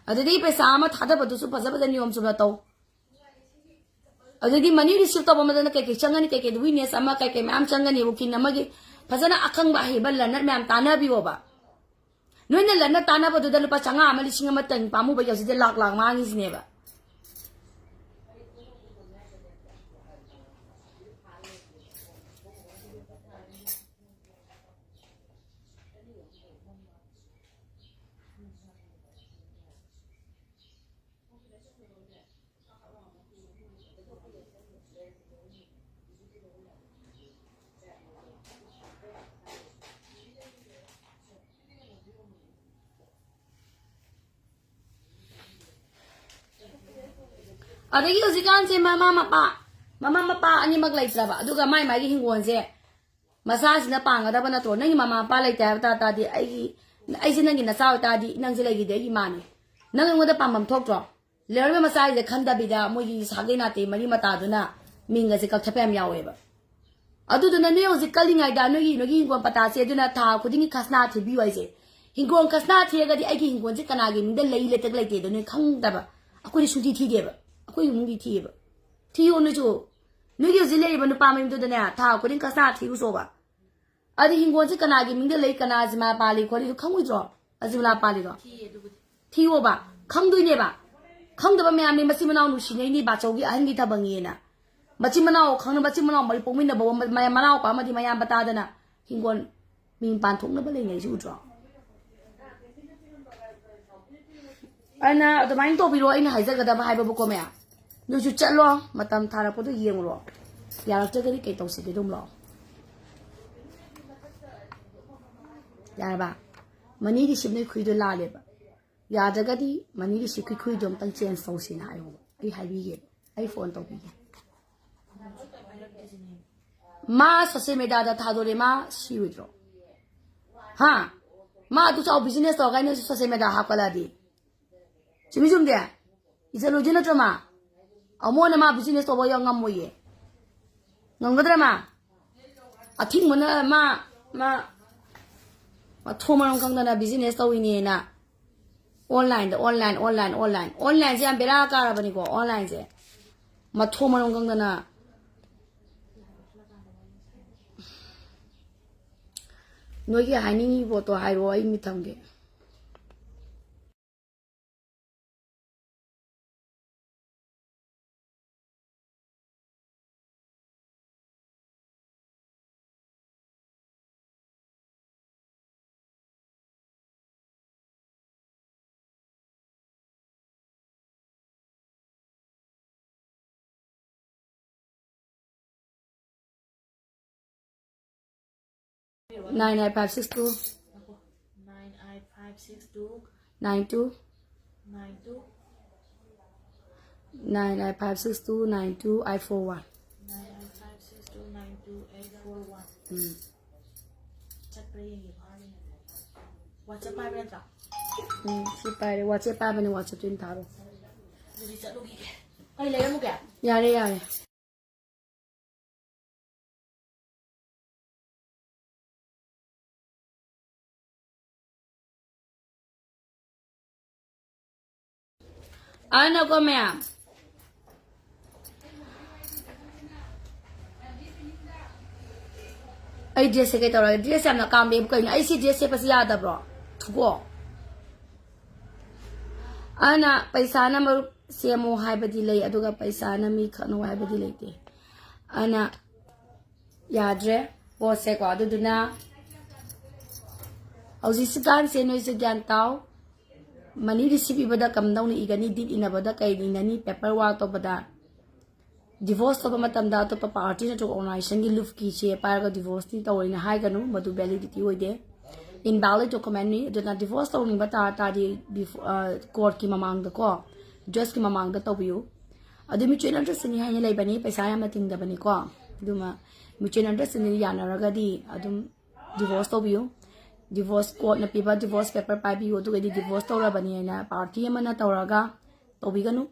ꯑꯗꯨꯗꯒꯤ ꯄꯩꯁꯥ ꯑꯃ ꯊꯥꯗꯕꯗꯨꯁꯨ ꯐꯖ ꯐꯖ ꯅꯤꯌꯣꯝ ꯆꯨꯝꯅ ꯇꯧ꯫ ꯑꯗꯨꯗꯤ ꯃꯅꯤ ꯔꯤꯁꯤꯞ ꯇꯧꯕ ꯃꯇꯝꯗ ꯀꯩꯀꯩ ꯆꯪꯒꯅꯤ, ꯀꯩꯀꯩ ꯋꯤꯛꯅꯦꯁ ꯑꯃ, ꯀꯩꯀꯩ ꯃꯌꯥꯝ ꯆꯪꯒꯅꯤ, ꯎꯀꯤꯜ ꯑꯃꯒꯤ ꯐꯖꯅ ꯑꯈꯪꯕ ꯑꯍꯩꯕ ꯂꯔꯅꯔ ꯃꯌꯥꯝ ꯇꯥꯟꯅꯕꯤꯌꯣꯕ꯫ ꯅꯣꯏꯅ ꯂꯔꯅꯔ ꯇꯥꯟꯅꯕꯗꯨꯗ ꯂꯨꯄꯥ ꯆꯥꯝꯃꯉꯥ ꯑꯃ, ꯂꯤꯁꯤꯡ ꯑꯃꯇꯪ ꯄꯥꯝꯃꯨꯕ ꯌꯥꯎꯁꯤꯗ ꯂꯥꯛ ꯂꯥꯛ ꯃꯥꯡꯉꯤꯁꯤꯅꯦꯕ꯫ ꯑꯗꯒꯤ ꯍꯧꯖꯤꯛꯀꯥꯟꯁꯦ ꯃꯃꯥ ꯃꯄꯥ, ꯃꯃꯥ ꯃꯄꯥ ꯑꯅꯤꯃꯛ ꯂꯩꯇ꯭ꯔꯕ, ꯑꯗꯨꯒ ꯃꯥꯏ ꯃꯥꯒꯤ ꯍꯤꯡꯒꯣꯜꯁꯦ ꯃꯆꯥꯁꯤꯅ ꯄꯥꯡꯒꯗꯕ ꯅꯠꯇ꯭ꯔꯣ? ꯅꯪꯒꯤ ꯃꯃꯥ ꯃꯄꯥ ꯂꯩꯇꯦ ꯍꯥꯏꯕ ꯇꯥ ꯇꯥꯔꯗꯤ, ꯑꯩꯒꯤ, ꯑꯩꯁꯦ ꯅꯪꯒꯤ ꯅꯆꯥ ꯑꯣꯏꯇꯥꯔꯗꯤ, ꯅꯪꯁꯦ ꯂꯩꯈꯤꯗꯦ ꯑꯩꯒꯤ ꯏꯃꯥꯅꯤ, ꯅꯪ ꯑꯩꯉꯣꯟꯗ ꯄꯥꯝꯐꯝ ꯊꯣꯛꯇ꯭ꯔꯣ? ꯂꯩꯔꯝꯕ ꯃꯆꯥꯁꯤꯡꯁꯦ ꯈꯟꯗꯕꯤꯗ ꯃꯣꯏꯒꯤ ꯁꯥꯒꯩ ꯅꯥꯇꯩ ꯃꯔꯤ ꯃꯇꯥꯗꯨꯅ ꯃꯤꯡꯒꯁꯦ ꯀꯛꯊꯠꯄ ꯌꯥꯝ ꯌꯥꯎꯋꯦꯕ꯫ ꯑꯗꯨꯗꯨꯅ ꯅꯣꯏ ꯍꯧꯖꯤꯛ ꯀꯜꯂꯤꯉꯩꯗ ꯅꯣꯏꯒꯤ, ꯅꯣꯏꯒꯤ ꯍꯤꯡꯒꯣꯜ ꯄꯇꯥꯁꯦ ꯑꯗꯨꯅ ꯊꯥ ꯈꯨꯗꯤꯡꯒꯤ ꯈꯁꯅꯥ ꯊꯤꯕꯤꯌꯨ ꯍꯥꯏꯁꯦ꯫ ꯍꯤꯡꯒꯣꯜ ꯈꯁꯅꯥ ꯊꯤꯔꯒꯗꯤ ꯑꯩꯒꯤ ꯍꯤꯡꯒꯣꯜꯁꯦ ꯀꯅꯥꯒꯤ ꯃꯤꯡꯗ ꯂꯩ ꯂꯩꯇꯦ ꯂꯩꯇꯦꯗꯣ ꯅꯣꯏ ꯈꯪꯗꯕ꯫ ꯑꯩꯈꯣꯏꯗꯤ ꯁꯨꯡꯊꯤ ꯊꯤꯗꯦꯕ꯫ ꯑꯩꯈꯣꯏ ꯏꯃꯨꯡꯗꯤ ꯊꯤꯌꯦꯕ꯫ ꯊꯤꯌꯣ ꯅꯣꯏꯁꯨ꯫ ꯅꯣꯏꯒꯤ ꯍꯧꯖꯤꯛ ꯂꯩꯔꯤꯕ ꯅꯨꯄꯥ ꯃꯌꯨꯝꯗꯨꯗꯅꯦ ꯊꯥ ꯈꯨꯗꯤꯡ ꯈꯁꯅꯥ ꯊꯤꯔꯨꯆꯣꯕ꯫ ꯑꯗꯤ ꯍꯤꯡꯒꯣꯜꯁꯦ ꯀꯅꯥꯒꯤ ꯃꯤꯡꯗ ꯂꯩ, ꯀꯅꯥ ꯖꯤꯃꯥ ꯄꯥꯜꯂꯤ ꯈꯣꯠꯂꯤꯗꯣ ꯈꯪꯉꯣꯏꯗ꯭ꯔꯣ? ꯑꯖꯤꯃꯥ ꯄꯥꯜꯂꯤꯗꯣ? ꯊꯤꯌꯣꯕ꯫ ꯈꯪꯗꯣꯏꯅꯦꯕ꯫ ꯈꯪꯗꯕ ꯃꯌꯥꯝꯅꯤ ꯃꯆꯤꯟ ꯃꯅꯥꯎ ꯅꯨꯡꯁꯤꯅꯩꯅꯤ, ꯕꯥꯆꯧꯒꯤ ꯑꯍꯟꯒꯤ ꯊꯕꯛꯅꯦꯅ꯫ ꯃꯆꯤꯟ ꯃꯅꯥꯎ ꯈꯪꯅ, ꯃꯆꯤꯟ ꯃꯅꯥꯎ ꯃꯔꯤ ꯄꯣꯛꯃꯤꯟꯅꯕ, ꯃ-, ꯃꯅꯥꯎꯄꯥ ꯑꯃꯗꯤ ꯃꯌꯥꯝꯕ ꯇꯥꯗꯅ ꯍꯤꯡꯒꯣꯜ ꯃꯤꯡ ꯄꯥꯟꯊꯣꯛꯅꯕ ꯂꯩꯅꯩꯁꯤ ꯎꯗ꯭ꯔꯣ? ꯑꯗꯨꯅ ꯑꯗꯨꯃꯥꯏꯅ ꯇꯧꯕꯤꯔꯣ, ꯑꯩꯅ ꯍꯥꯏꯖꯒꯗꯕ ꯍꯥꯏꯕꯕꯨꯀꯣ ꯃꯌꯥꯝ꯫ ꯅꯣꯏꯁꯨ ꯆꯠꯂꯣ, ꯃꯇꯝ ꯊꯥꯔꯛꯄꯗꯣ ꯌꯦꯡꯉꯨꯔꯣ꯫ ꯌꯥꯔꯛꯇ꯭ꯔꯒꯗꯤ ꯀꯩ ꯇꯧꯁꯤꯒꯦ ꯑꯗꯨꯝ ꯂꯥꯛꯑꯣ꯫ ꯌꯥꯔꯕ? ꯃꯅꯤꯗꯤ ꯁꯤꯞ ꯅꯣꯏ ꯈꯨꯏꯗꯣ ꯂꯥꯜꯂꯦꯕ꯫ ꯌꯥꯗ꯭ꯔꯒꯗꯤ ꯃꯅꯤꯗꯤ ꯁꯤꯞꯀꯤ ꯈꯨꯏꯗꯣ ꯑꯝꯇꯪ ꯆꯦꯟꯖ ꯇꯧꯁꯦꯅ ꯍꯥꯏꯌꯣꯕ꯫ ꯑꯩ ꯍꯥꯏꯕꯤꯒꯦꯕ꯫ ꯑꯩ ꯐꯣꯟ ꯇꯧꯕꯤꯒꯦ꯫ ꯃꯥ ꯁꯣꯁꯦꯜ ꯃꯦꯗꯤꯌꯥꯗ ꯊꯥꯗꯣꯔꯦ, ꯃꯥ ꯁꯤꯔꯣꯏꯗ꯭ꯔꯣ? ꯍꯥ? ꯃꯥ ꯑꯗꯨ ꯆꯥꯎ ꯕꯤꯖꯤꯅꯦꯁ ꯇꯧꯔꯒ ꯑꯩꯅꯁꯨ ꯁꯣꯁꯦꯜ ꯃꯦꯗꯤꯌꯥ ꯍꯥꯞꯀꯠꯂꯛꯑꯗꯤ? ꯆꯨꯝꯃꯤ ꯆꯨꯝꯗꯦ? ꯏꯖꯠ ꯂꯣꯏꯗꯣꯏ ꯅꯠꯇ꯭ꯔꯣ ꯃꯥ? ꯑꯃꯨꯛ ꯍꯟꯅ ꯃꯥ ꯕꯤꯖꯤꯅꯦꯁ ꯇꯧꯕ ꯌꯥꯝ ꯉꯝꯃꯣꯏꯌꯦ꯫ ꯉꯝꯒꯗ꯭ꯔꯥ ꯃꯥ? ꯑꯊꯤꯡꯕꯅ ꯃꯥ, ꯃꯥ ꯃꯊꯣꯡ ꯃꯔꯝ ꯈꯪꯗꯅ ꯕꯤꯖꯤꯅꯦꯁ ꯇꯧꯔꯤꯅꯦꯅ ꯑꯣꯟꯂꯥꯏꯟꯗ, ꯑꯣꯟꯂꯥꯏꯟ, ꯑꯣꯟꯂꯥꯏꯟ, ꯑꯣꯟꯂꯥꯏꯟ꯫ ꯑꯣꯟꯂꯥꯏꯟꯁꯦ ꯌꯥꯝ ꯕꯦꯔꯥ ꯀꯥꯔꯕꯅꯤꯀꯣ, ꯑꯣꯟꯂꯥꯏꯟꯁꯦ꯫ ꯃꯊꯣꯡ ꯃꯔꯝ ꯈꯪꯗꯅ ꯅꯣꯏꯒꯤ ꯍꯥꯏꯅꯤꯡꯉꯤ ꯄꯣꯠꯇꯣ ꯍꯥꯏꯔꯛꯑꯣ, ꯑꯩ ꯃꯤꯠ ꯊꯝꯒꯦ꯫ Nine eight five six two. Nine eight five six two. Nine two. Nine two. Nine nine five six two nine two eight four one. nine nine five six two nine two eight four one. ꯎꯝ ꯆꯠꯄ꯭ꯔꯥ ꯌꯦꯡꯒꯦ꯫ WhatsApp ꯄꯥꯏꯕ ꯅꯠꯇ꯭ꯔꯣ? ꯎꯝ ꯁꯤ ꯄꯥꯏꯔꯦ, WhatsApp ꯄꯥꯏꯕꯅꯦ, WhatsApp ꯑꯣꯏꯅ ꯊꯥꯔꯣ꯫ ꯑꯗꯨꯗꯤ ꯆꯠꯂꯨꯈꯤꯒꯦ꯫ ꯑꯩ ꯂꯩꯔꯝꯃꯨꯒꯦ꯫ ꯌꯥꯔꯦ, ꯌꯥꯔꯦ꯫ ꯑꯅꯀꯣ ꯃꯌꯥꯝ, ꯑꯩ ꯗ꯭ꯔꯦꯁꯁꯦ ꯀꯩ ꯇꯧꯔꯒꯦ? ꯗ꯭ꯔꯦꯁ ꯌꯥꯝꯅ ꯀꯥꯝꯕꯤꯕ ꯀꯩꯅꯣ? ꯑꯩ ꯁꯤ ꯗ꯭ꯔꯦꯁ ꯁꯦꯠꯄꯁꯤ ꯌꯥꯗꯕ꯭ꯔꯣ? ꯊꯨꯀꯣ꯫ ꯑꯗꯨꯅ ꯄꯩꯁꯥꯅ ꯃꯔꯨꯞ ꯁꯦꯝꯃꯣ ꯍꯥꯏꯕꯗꯤ ꯂꯩ, ꯑꯗꯨꯒ ꯄꯩꯁꯥꯅ ꯃꯤ ꯈꯠꯅꯧ ꯍꯥꯏꯕꯗꯤ ꯂꯩꯇꯦ꯫ ꯑꯗꯨꯅ ꯌꯥꯗ꯭ꯔꯦ ꯄꯣꯠꯁꯦꯀꯣ꯫ ꯑꯗꯨꯗꯨꯅ ꯍꯧꯖꯤꯛꯁꯤꯀꯥꯟꯁꯦ ꯅꯣꯏꯁꯦ ꯒ꯭ꯌꯥꯟ ꯇꯥꯎ꯫ ꯃꯅꯤ ꯔꯤꯁꯤꯞ ꯏꯕꯗ ꯀꯝꯗꯧꯅ ꯏꯒꯅꯤ, ꯗꯤꯠ ꯏꯅꯕꯗ ꯀꯩ ꯏꯅꯅꯤ, ꯄꯦꯄꯔ ꯋꯥꯔꯛ ꯇꯧꯕꯗ, ꯗꯤꯚꯣꯔꯁ ꯇꯧꯕ ꯃꯇꯝꯗ ꯑꯇꯣꯞꯄ ꯄꯥꯔꯇꯤ ꯅꯠꯇ꯭ꯔꯒ ꯑꯣꯔꯒꯅꯥꯏꯖꯦꯁꯟꯒꯤ ꯂꯨꯞꯀꯤ ꯆꯦ ꯄꯥꯏꯔꯒ ꯗꯤꯚꯣꯔꯁꯇꯤ ꯇꯧꯔꯦꯅ ꯍꯥꯏꯒꯅꯨ, ꯃꯗꯨ ꯚꯦꯂꯤꯗꯤꯇꯤ ꯑꯣꯏꯗꯦ, ꯏꯟꯚꯦꯂꯤꯗ ꯗꯣꯀꯨꯃꯦꯟꯅꯤ꯫ ꯑꯗꯨꯅ ꯗꯤꯚꯣꯔꯁ ꯇꯧꯅꯤꯡꯕ ꯇꯥꯔ ꯇꯥꯔꯗꯤ ꯕꯤꯐꯣ-, ꯑ, ꯀꯣꯔꯠꯀꯤ ꯃꯃꯥꯡꯗꯀꯣ, ꯖꯁꯀꯤ ꯃꯃꯥꯡꯗ ꯇꯧꯕꯤꯌꯨ꯫ ꯑꯗꯨ ꯃ꯭ꯌꯨꯆꯨꯋꯦꯜ ꯑꯟꯗꯔꯁ꯭ꯇꯦꯟꯗꯤꯡ ꯍꯥꯏꯅ ꯂꯩꯕꯅꯤ, ꯄꯩꯁꯥ ꯌꯥꯝꯅ ꯇꯤꯡꯗꯕꯅꯤꯀꯣ꯫ ꯑꯗꯨꯃ ꯃ꯭ꯌꯨꯆꯨꯋꯦꯜ ꯑꯟꯗꯔꯁ꯭ꯇꯦꯟꯗꯤꯡ ꯌꯥꯅꯔꯒꯗꯤ ꯑꯗꯨꯝ ꯗꯤꯚꯣꯔꯁ ꯇꯧꯕꯤꯌꯨ꯫ ꯗꯤꯚꯣꯔꯁ ꯀꯣꯔꯠꯅ ꯄꯤꯕ ꯗꯤꯚꯣꯔꯁ ꯄꯦꯄꯔ ꯄꯥꯏꯕꯤꯌꯨ꯫ ꯑꯗꯨꯒꯗꯤ ꯗꯤꯚꯣꯔꯁ ꯇꯧꯔꯕꯅꯤ ꯍꯥꯏꯅ ꯄꯥꯔꯇꯤ ꯑꯃꯅ ꯇꯧꯔꯒ ꯇꯧꯕꯤꯒꯅꯨ꯫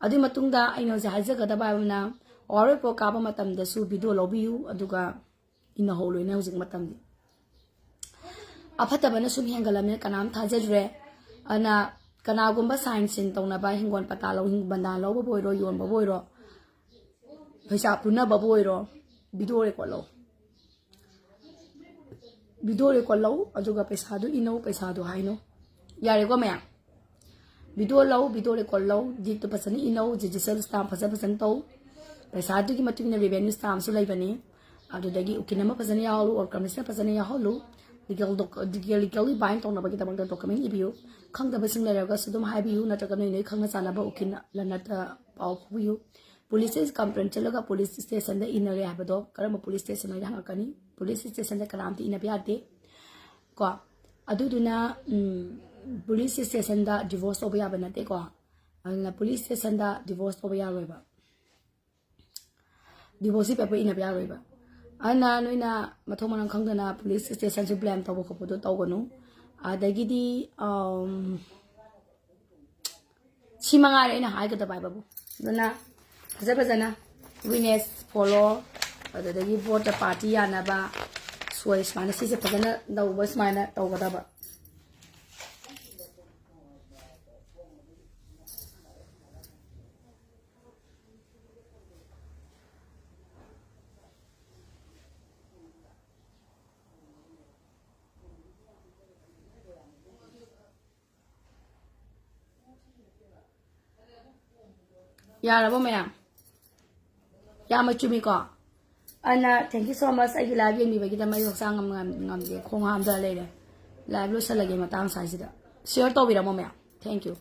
ꯑꯗꯨꯒꯤ ꯃꯇꯨꯡꯗ ꯑꯩꯅ ꯍꯧꯖꯤꯛ ꯍꯥꯏꯖꯒꯗꯕ ꯍꯥꯏꯕꯅ, ꯋꯥꯔꯣꯏ ꯄꯣꯠ ꯀꯥꯕ ꯃꯇꯝꯗꯁꯨ ꯚꯤꯗꯤꯑꯣ ꯂꯧꯕꯤꯌꯨ, ꯑꯗꯨꯒ ꯏꯟꯅꯍꯧ ꯂꯣꯏꯅ꯫ ꯍꯧꯖꯤꯛ ꯃꯇꯝꯗꯤ ꯑꯐꯠꯇꯕꯅ ꯁꯨꯝ ꯍꯦꯟꯒꯠꯂꯝꯅꯤꯅ ꯀꯅꯥꯝ ꯊꯥꯖꯗ꯭ꯔꯦ꯫ ꯑꯗꯨꯅ ꯀꯅꯥꯒꯨꯝꯕ ꯁꯥꯏꯟ ꯁꯤꯟ ꯇꯧꯅꯕ, ꯍꯤꯡꯒꯣꯜ ꯄꯇꯥ ꯂꯧ, ꯍꯤꯡ-, ꯕꯟꯗꯥꯟ ꯂꯧꯕꯕꯨ ꯑꯣꯏꯔꯣ, ꯌꯣꯟꯕꯕꯨ ꯑꯣꯏꯔꯣ, ꯄꯩꯁꯥ ꯄꯨꯅꯕꯕꯨ ꯑꯣꯏꯔꯣ, ꯚꯤꯗꯤꯑꯣ ꯔꯦꯀꯣꯔꯠ ꯂꯧ꯫ ꯚꯤꯗꯤꯑꯣ ꯔꯦꯀꯣꯔꯠ ꯂꯧ, ꯑꯗꯨꯒ ꯄꯩꯁꯥꯗꯨ ꯏꯅꯧ, ꯄꯩꯁꯥꯗꯨ ꯍꯥꯏꯅꯧ꯫ ꯌꯥꯔꯦꯀꯣ ꯃꯌꯥꯝ? ꯚꯤꯗꯤꯑꯣ ꯂꯧ, ꯚꯤꯗꯤꯑꯣ ꯔꯦꯀꯣꯔꯠ ꯂꯧ, ꯗꯤꯠꯇꯨ ꯐꯖꯅ ꯏꯅꯧ, ꯖꯨꯗꯤꯁꯤꯌꯦꯜ ꯁ꯭ꯇꯥꯝ ꯐꯖ ꯐꯖꯅ ꯇꯧ꯫ ꯄꯩꯁꯥꯗꯨꯒꯤ ꯃꯇꯨꯡ ꯏꯟꯅ ꯔꯦꯚꯦꯅ꯭ꯌꯨ ꯁ꯭ꯇꯥꯝꯁꯨ ꯂꯩꯕꯅꯤ꯫ ꯑꯗꯨꯗꯒꯤ ꯎꯀꯤꯜ ꯑꯃ ꯐꯖꯅ ꯌꯥꯎꯍꯜꯂꯨ, ꯑꯣꯔ ꯀꯃꯤꯁꯅꯔ ꯐꯖꯅ ꯌꯥꯎꯍꯜꯂꯨ꯫ ꯂꯤꯒꯦꯜ ꯗꯣꯛ-, ꯂꯤꯒꯦꯜ, ꯂꯤꯒꯦꯜꯂꯤ ꯕꯥꯏꯟ ꯇꯧꯅꯕꯒꯤꯗꯃꯛꯇ ꯗꯣꯀꯨꯃꯦꯟ ꯏꯕꯤꯌꯨ꯫ ꯈꯪꯗꯕꯁꯤꯡ ꯂꯩꯔꯒꯁꯨ ꯑꯗꯨꯝ ꯍꯥꯏꯕꯤꯌꯨ, ꯅꯠꯇ꯭ꯔꯒ ꯅꯣꯏ ꯅꯣꯏ ꯈꯪꯅ ꯆꯥꯟꯅꯕ ꯎꯀꯤꯜ ꯂꯅꯠꯇ ꯄꯥꯎ ꯐꯥꯎꯕꯤꯌꯨ꯫ ꯄꯨꯂꯤꯁꯇ ꯀꯝꯄ꯭ꯂꯦꯟ ꯆꯠꯂꯒ ꯄꯨꯂꯤꯁ ꯁ꯭ꯇꯦꯁꯟꯗ ꯏꯟꯅꯔꯦ ꯍꯥꯏꯕꯗꯣ, ꯀꯔꯝꯕ ꯄꯨꯂꯤꯁ ꯁ꯭ꯇꯦꯁꯟ ꯍꯥꯏꯅ ꯍꯪꯉꯛꯀꯅꯤ꯫ ꯄꯨꯂꯤꯁ ꯁ꯭ꯇꯦꯁꯟꯗ ꯀꯅꯥꯝꯇ ꯏꯟꯅꯕ ꯌꯥꯗꯦ ꯀꯣ꯫ ꯑꯗꯨꯗꯨꯅ, ꯎꯝ, ꯄꯨꯂꯤꯁ ꯁ꯭ꯇꯦꯁꯟꯗ ꯗꯤꯚꯣꯔꯁ ꯇꯧꯕ ꯌꯥꯕ ꯅꯠꯇꯦꯀꯣ꯫ ꯑꯗꯨꯅ ꯄꯨꯂꯤꯁ ꯁ꯭ꯇꯦꯁꯟꯗ ꯗꯤꯚꯣꯔꯁ ꯇꯧꯕ ꯌꯥꯔꯣꯏꯕ, ꯗꯤꯚꯣꯔꯁꯀꯤ ꯄꯦꯄꯔ ꯏꯟꯅꯕ ꯌꯥꯔꯣꯏꯕ꯫ ꯑꯗꯨꯅ ꯅꯣꯏꯅ ꯃꯊꯣꯡ ꯃꯔꯝ ꯈꯪꯗꯅ ꯄꯨꯂꯤꯁ ꯁ꯭ꯇꯦꯁꯟꯁꯨ ꯕ꯭ꯂꯦꯝ ꯇꯧꯕ ꯈꯣꯠꯄꯗꯣ ꯇꯧꯒꯅꯨ꯫ ꯑꯗꯒꯤꯗꯤ ꯑꯝ, ꯁꯤ ꯃꯉꯥꯏꯔꯦ ꯑꯩꯅ ꯍꯥꯏꯒꯗꯕ ꯍꯥꯏꯕꯕꯨ꯫ ꯑꯗꯨꯅ ꯐꯖ ꯐꯖꯅ ꯋꯤꯛꯅꯦꯁ ꯐꯣꯂꯣ, ꯑꯗꯨꯗꯒꯤ ꯚꯣꯠꯇ ꯄꯥꯔꯇꯤ ꯌꯥꯅꯕ, ꯁꯣꯏ ꯁꯨꯃꯥꯏꯅ ꯁꯤꯁꯦ ꯐꯖꯅ ꯇꯧꯕ, ꯁꯨꯃꯥꯏꯅ ꯇꯧꯒꯗꯕ꯫ ꯌꯥꯔꯕꯣ ꯃꯌꯥꯝ? ꯌꯥꯝꯅ ꯆꯨꯝꯃꯤꯀꯣ? ꯑꯅ, thank you so much ꯑꯩꯒꯤ ꯂꯥꯏꯚ ꯌꯦꯡꯕꯤꯕꯒꯤꯗꯃꯛ꯫ ꯑꯩ ꯍꯛꯆꯥꯡ ꯉꯝ-, ꯉꯝ-, ꯉꯝꯗꯦ, ꯈꯣꯡ ꯍꯥꯝꯗ ꯂꯩꯔꯦ꯫ ꯂꯥꯏꯚ ꯂꯣꯏꯁꯤꯜꯂꯒꯦ ꯃꯇꯥꯡ ꯁ꯭ꯋꯥꯏꯁꯤꯗ꯫ ꯁꯤꯌꯔ ꯇꯧꯕꯤꯔꯝꯃꯣ ꯃꯌꯥꯝ꯫ Thank you꯫